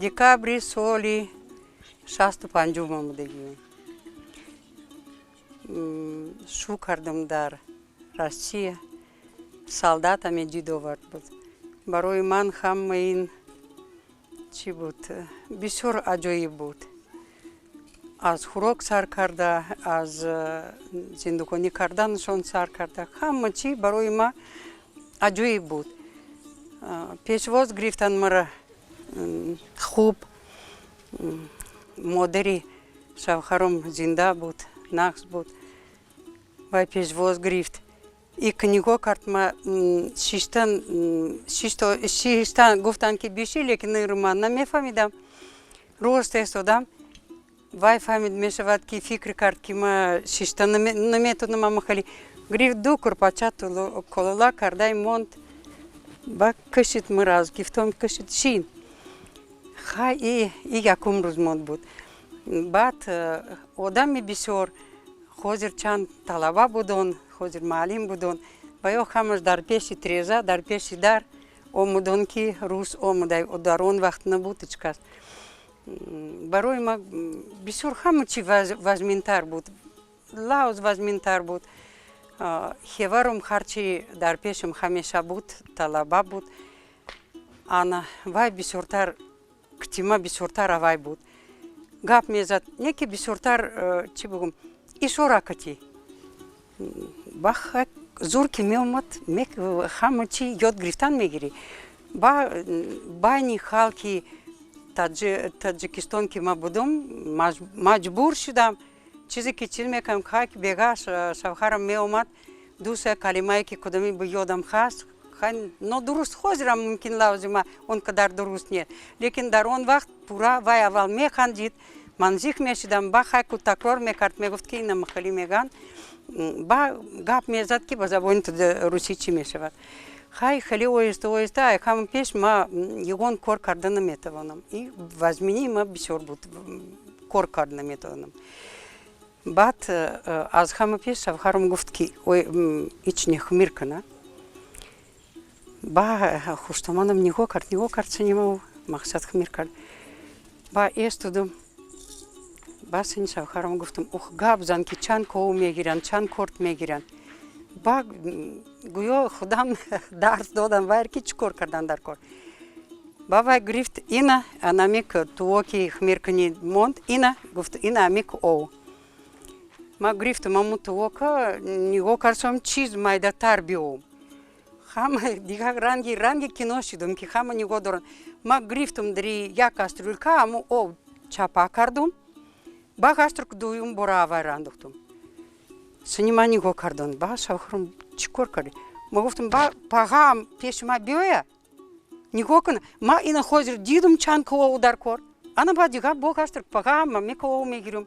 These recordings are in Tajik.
Декабри соли 65-ум омадагием. Шу кардам дар Россия, солдатаме дид овард буд. Барои ман ҳама ин чӣ буд, бисёр аҷоиб буд, аз хӯрок сар карда, аз зиндагонӣ карданашон сар карда, ҳама чӣ барои ма аҷоиб буд. Пешвоз гирифтан мара хуб. Модари шавҳаром зинда буд, нағз буд, вай пешвоз гирифт. И нигоҳ кард ма шиштан, шиштан гуфтанд, ки биши, лекин ман намефаҳмидам. Рост истодам. Вай фаҳмид мешавад, ки фикр кард, ки ма шишта наметонам. Ама хеле гирифт, ду курпача колола кардай монд, ба кашид мара, аз гифтом кашид, шин. Хай, и якум рӯз монд буд. Баъд одами бисёр, ҳозир чанд талаба будон, ҳозир муаллим будон, ва ё ҳамаш дар пеши треза, дар пеши дар омудон, ки рус омуда. Дар он вақт набуд ҳеҷ кас. Барои ма бисёр ҳама чи вазминтар буд, лавз вазминтар буд. Хеварум ҳарчи дар пешам ҳамеша буд, талаба буд, ана вай бисёртар ктима, бисёртар авай буд, гап мезад, не ки бисёртар, чӣ бугум, ишора кати. Ба зур ки меомад, ҳама чи ёд гирифтан мегирӣ. Ба байни халқи Таҷикистон ки ма будум, маҷбур шудам чизе ки чиз мекардам. Хай, бега шавҳарам меомад, ду-се калимае ки кудами бо ёдам хаст, нодуруст, ҳозирам мумкин лавзи ма он қадар дуруст не, лекин дар он вақт пурра вай аввал механдид, ман зих мешидам. Ба хайку такрор мекард, мегуфт, ки ина махали меган, ба гап мезад, ки ба забони русӣ чӣ мешавад. Хай, хеле оҳиста оҳиста. Ай ҳама пеш ма ягон кор карда наметавонам, и вазминии ма бисёр буд, кор карда наметавонам. Баъд аз ҳама пеш шавҳарам гуфт, ки ой, ичне хмир кана. Ба хуштоманам нигоҳ кард, нигоҳ кард, синима мақсад хмир кард. Ба эстудум, ба сини шавҳарам гуфтам: «Ух, гап зан, ки чанд ков мегиранд, чанд корт мегиранд». Ба гӯё худам дарс додам вайр, ки чӣ кор кардан дар кор. Ба вай гирифт, ина анамик туоки хмиркунӣ монд, ина гуфт, ина амик ов. Ма гирифтам аму туока, нигоҳ кардам, чиз майдатар биом. Ҳама дигар ранги ранги кино шидум, ки ҳама нигоҳ доранд. Ма гирифтам, дари як кастрюлька аму ов чапа кардум, ба кастрюлька дуюм бора авайра андохтум. Сини ма нигоҳ кардон. Ба шавҳарам: «Чӣ кор кардӣ?» Ма гуфтам: «Ба пагаам пеши ма биёя, нигоҳ кун, ма ина ҳозир дидум чанд ков дар кор». Ана ба дигар бо кастрюлька пагаам ма меков мегирам.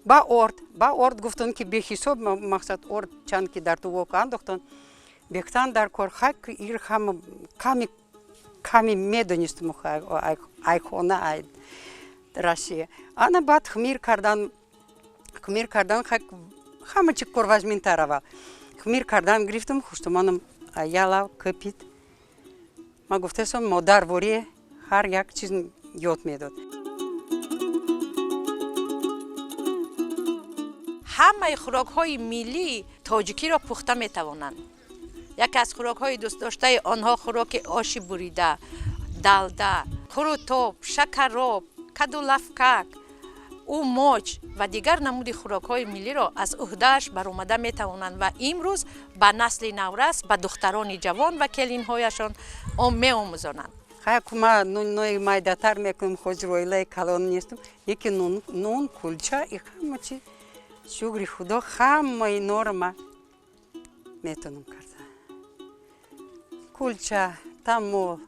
Ба орд, ба орд гуфтон, ки беҳисоб, мақсад орд чанд ки дар тувок андохтон, бехтан дар кор. Хай, ир ҳама ками ками медонистум ай хона, ай Россия. Ана баъд хмир кардан, хмир кардан, ҳама чи кор вазминтар. Аввал хмир кардан гирифтам, хуштумонам ялав кипид. Ма гуфтасам, модар ворие ҳар як чиз ёд медод. Ҳамаи хӯрокҳои миллии тоҷикиро пухта метавонанд. Яке аз хӯрокҳои дӯстдоштаи онҳо хӯроки оши бурида, далда, қурутоб, шакароб, кадулафкак, умоч ва дигар намуди хӯрокҳои миллиро аз ӯҳдааш баромада метавонанд ва имрӯз ба насли наврас, ба духтарони ҷавон ва келинҳояшон меомӯзонанд. Хай, ма нунои майдатар мекунам, ҳозир оилаи калон нестам, яки нун, кулча и ҳама чи, шукри Худо, ҳамаи инора ма метавонам карда. Кулча, тамол,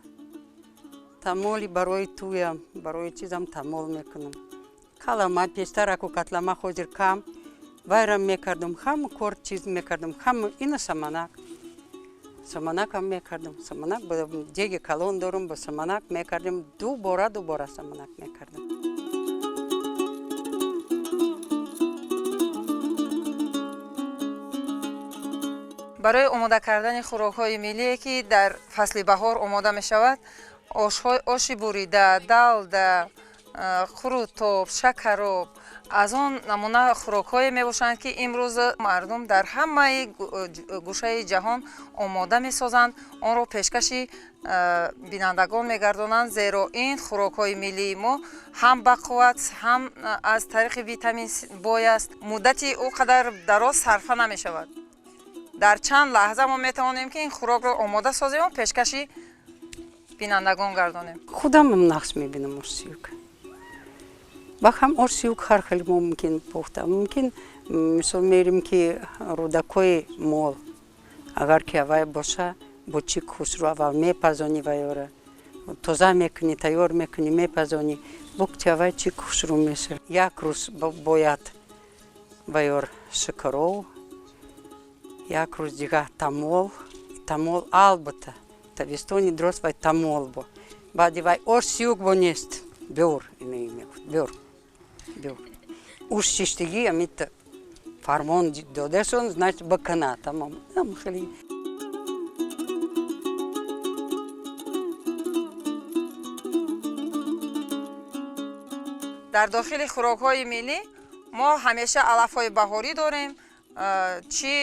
тамоли барои туям, барои чизам тамол мекунам. Калама пештараку катлама, ҳозир кам, вайрам мекардам, ҳама кор чиз мекардам, ҳама ина саманак, саманакам мекардам. Саманак деги калон дорум, ба саманак мекардем, дубора дубора саманак мекардам. Барои омода кардани хӯрокҳои миллие, ки дар фасли баҳор омода мешавад. Оши бурида, далда, қурутоб, шакароб аз он намуна хӯрокҳое мебошанд, ки имрӯз мардум дар ҳамаи гӯшаи ҷаҳон омода месозанд, онро пешкаши бинандагон мегардонанд, зеро ин хӯрокҳои миллии мо ҳам бақувват, ҳам аз тариқи витамин бой аст. Муддати ӯ қадар дароз сарфа намешавад. Дар чанд лаҳза мо метавонем, ки ин хӯрокро омода созем, пешкаши бинандагон гардонем. Худамам нағз мебинам ошсиюк. Ба ҳам ошсиюк ҳар хел мумкин пухта. Мумкин, мисол, мерим, ки рӯдакҳои мол, агар ки авай боша, бо чӣ хушрӯ аввал мепазонӣ, вайора тоза мекунӣ, тайёр мекунӣ, мепазонӣ, букти авай чӣ хушрӯ меша. Як рӯз бояд вайор шакаров, як рӯз дига тамол. Тамол, албатта, тобистони дуруст вай тамол бо. Баъди вай ош сиюк бо нест. Бёр мегуфт, бёр, бёр. Уш шиштагӣ амита фармон додашон, значит, бакана, тамом. Хеле. Дар дохили хӯрокҳои миллӣ мо ҳамеша алафҳои баҳорӣ дорем, чӣ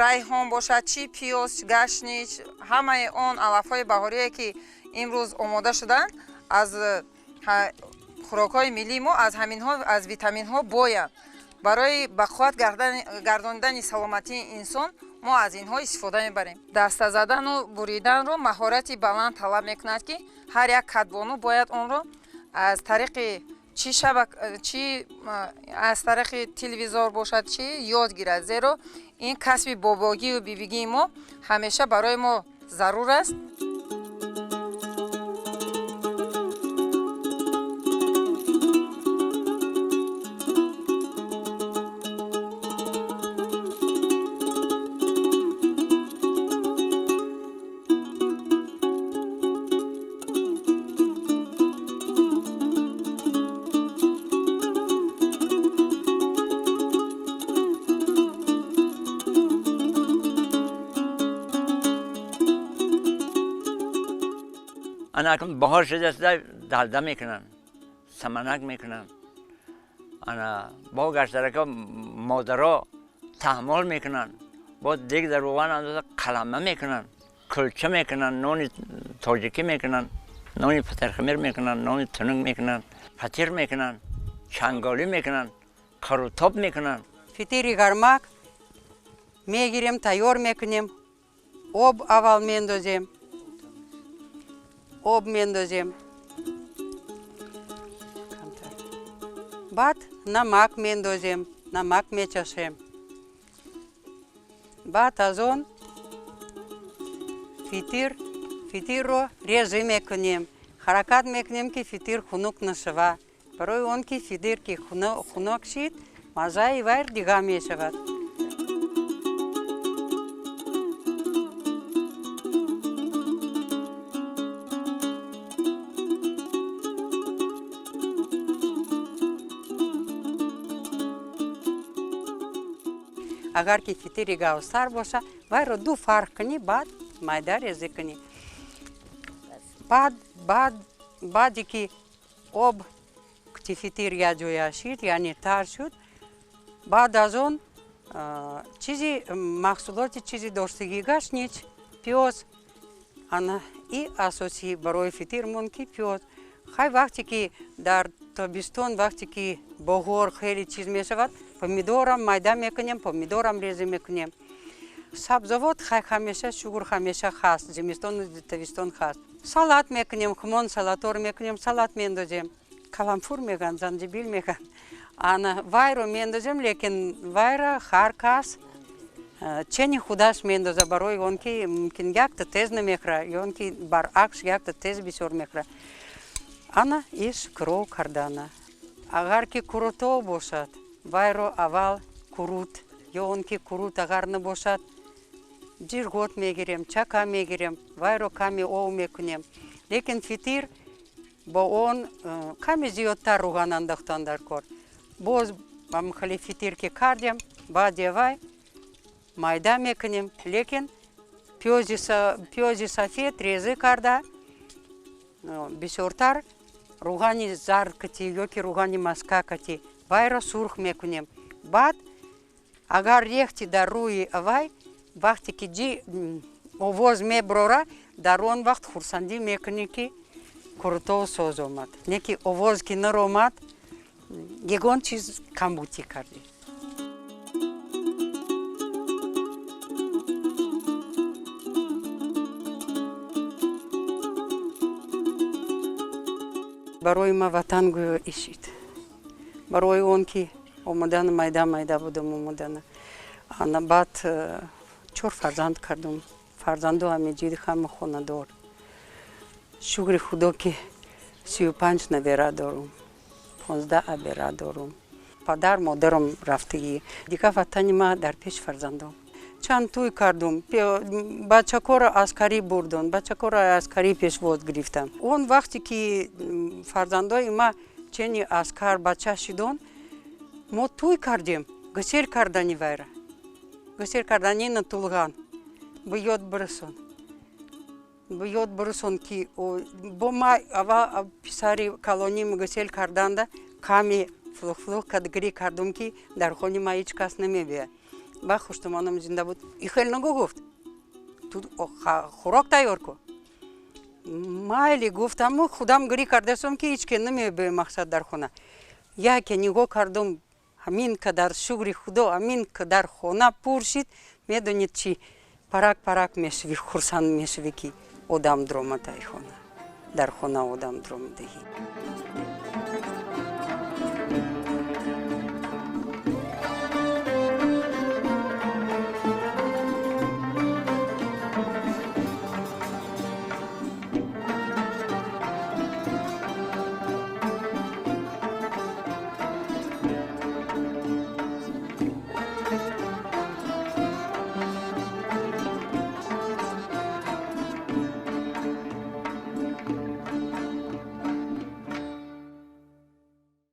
райҳон бошад, чӣ пиёз, гашнич, ҳамаи он алафҳои баҳорие, ки имрӯз омода шуданд, аз хӯрокҳои миллии мо аз ҳаминҳо аз витаминҳо боянд. Барои ба қувват гардонидани саломатии инсон мо аз инҳо истифода мебарем. Даста задану буриданро маҳорати баланд талаб мекунад, ки ҳар як кадбону бояд онро аз тариқи чӣ шабак, чӣ аз тариқи телевизор бошад, чӣ ёд гирад, зеро ин касби бобогию бибигии мо ҳамеша барои мо зарур аст. Ана акун баҳор шудааст, далда мекунанд, саманак мекунанд, ана бо гаштарака модаро таҳмол мекунанд, бо дег дар равған андоза қалама мекунанд, кулча мекунанд, нони тоҷикӣ мекунанд, нони фатирхамир мекунанд, нони тунук мекунанд, фатир мекунанд, чанголӣ мекунанд, қурутоб мекунанд. Фитири гармак мегирем, тайёр мекунем, об аввал мендозем, об мендозем, баъд намак мендозем, намак мечашем, баъд аз он фитирро резӣ мекунем, ҳаракат мекунем, ки фитир хунук нашава, барои он ки фитир ки хунук шид, маззаи вайр дига мешавад. Агар ки фитири гавстар боша, вайро ду фарқ кунӣ, баъд майда резӣ кунӣ. Баъде ки об ки фитир якҷоя шид, яъне тар шуд, баъд аз он чизи маҳсулоти чизи доштагӣ, гашнич, пиёз, ана и асосӣ барои фитирмон ки пиёз. Хай, вақте ки дар тобистон, вақте ки боғор хеле чиз мешавад, помидорам майда мекунем, помидорам резӣ мекунем. Сабзавот хай ҳамеша, шукр, ҳамеша ҳаст, зимистону тобистон ҳаст. Салат мекунем, хумон салатор мекунем, салат мендозем, каламфур меган, занҷибил меган, ана вайро мендозем, лекин вайра ҳар кас чени худаш мендоза, барои он ки мумкин якта тез намехӯра ё он ки баръакс якта тез бисёр мехӯра. Ана иш куров кардана. Агар ки курутов бошад, вайро аввал курут, ё он ки курут агар набошад, ҷиргот мегирем, чака мегирем, вайро каме ов мекунем. Лекин фитир бо он каме зиёдтар руған андохтан дар кор. Боз хеле фитир ки кардем, баъди вай майда мекунем, лекин пиёзи сафед резӣ карда. Бисёртар рӯғани зард кати ёки рӯғани маска кати вайро сурх мекунем. Баъд агар рехти дар рӯи вай, вақте ки ҷи овоз меброра, дар он вақт хурсандӣ мекунӣ, ки қурутов соз омад. Не ки овоз ки наромад, ягон чиз камбутӣ кардӣ. Барои ма ватан гӯё ишид. Барои он ки омадана майда майда будам омадана. Ана баъд чор фарзанд кардум. Фарзанду ҳамиҷиди, ҳама хонадор. Шукри Худо, ки 35 набера дорум, 15 абера дорум. Падар модарам рафтагӣ. Дигар ватани ма дар пеши фарзандом. Чанд тӯй кардум, бачакоро аскарӣ бурдон, бачакоро аскарӣ пешвоз гирифтам. Он вақте ки фарзандои ма чени аскар бача шидон, мо тӯй кардем, гусел кардани вайра. Гусел кардани на тулған. Ба ёд бирасон. Ба ёд бирасон, ки бо ма ава писари калоним гусел карданда каме флух-флух кадгирӣ кардум, ки дар хони ма ҳеҷ кас намебиёяд. Ба хуштумонам зинда буд. И хел нагу, гуфт. Ту хӯрок тайёр кун. Майли, гуфтаму худам гирӣ кардасом, ки ҳеҷ ке намебиёяд, мақсад, дар хона. Яке нигоҳ кардум, ҳамин қадар, шукри Худо, ҳамин қадар хона пур шид, медонед чӣ? Парак парак мешавӣ, хурсанд мешавӣ, ки одам дуромад ай хона. Дар хона одам дуромадагӣ.